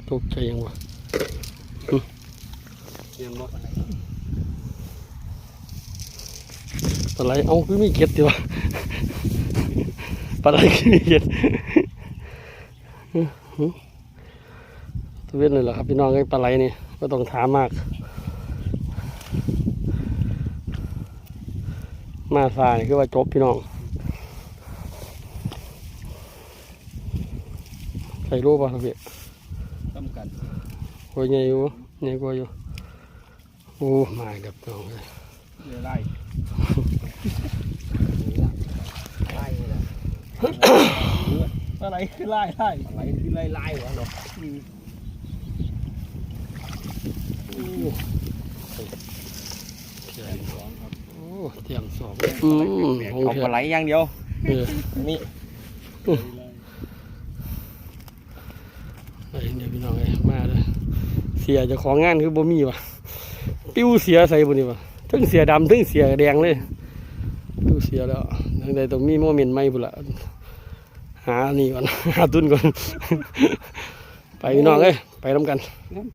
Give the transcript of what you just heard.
ຕົກໃຈຫຍັງວະ? ຫຶ? ແມ່ນບໍ່? ປາໄຫຼ. ເອົ້າ ຄືມີເກັດຕິວະ? ປາໄຫຼຄືມີເກັດ? ຫຶ? ຕະເວັນເລີຍລະຄັບພີ່ນ້ອງເອີຍ, ປາໄຫຼນີ້ບໍ່ຕ້ອງຖາມມາກ. ມາຊ້ານີ້ຄືວ່າຈົບພີ່ນ້ອງ. ໃສ່ໂລບໍ່ລະພີ່? ສ່ຳກັນ. ໂອ້ຍ ໃຫຍ່ຢູ່, ໃຫຍ່ກວ່າຢູ່. ໂອ້ ມາອີກແລ້ວພີ່ນ້ອງເອີຍ. ເຫຼືອຫຼາຍ ຫຼາຍແລ້ວ. ປາໄຫຼຄືຫຼາຍໆ ປາໄຫຼຄືຫຼາຍໆວະເນາະ. ອືມ ໂອ້ ແຕ້ມສອງ ໂອ້ ແຕ້ມສອງ. ອືມ ເອົາປາໄຫຼຢ່າງດຽວ. ເອີ ນີ້ ໄປເດີພີ່ນ້ອງເອີຍ ມາເດີ. ເສຍເຈົ້າຂອງງານຄືບໍ່ມີວະ? ປິວເສຍໃສບຸນີ້ວະ? ເທິງເສຍດຳ ເທິງເສຍແດງເລີຍ. ປິວເສຍແລ້ວ. ຈັ່ງໃດຕ້ອງມີໂມເມັນໃໝ່ພຸ້ນລະ. ຫານີ້ກ່ອນ ຫາທຶນກ່ອນ. ໄປພີ່ນ້ອງເອີຍ ໄປນຳກັນ. ງາມ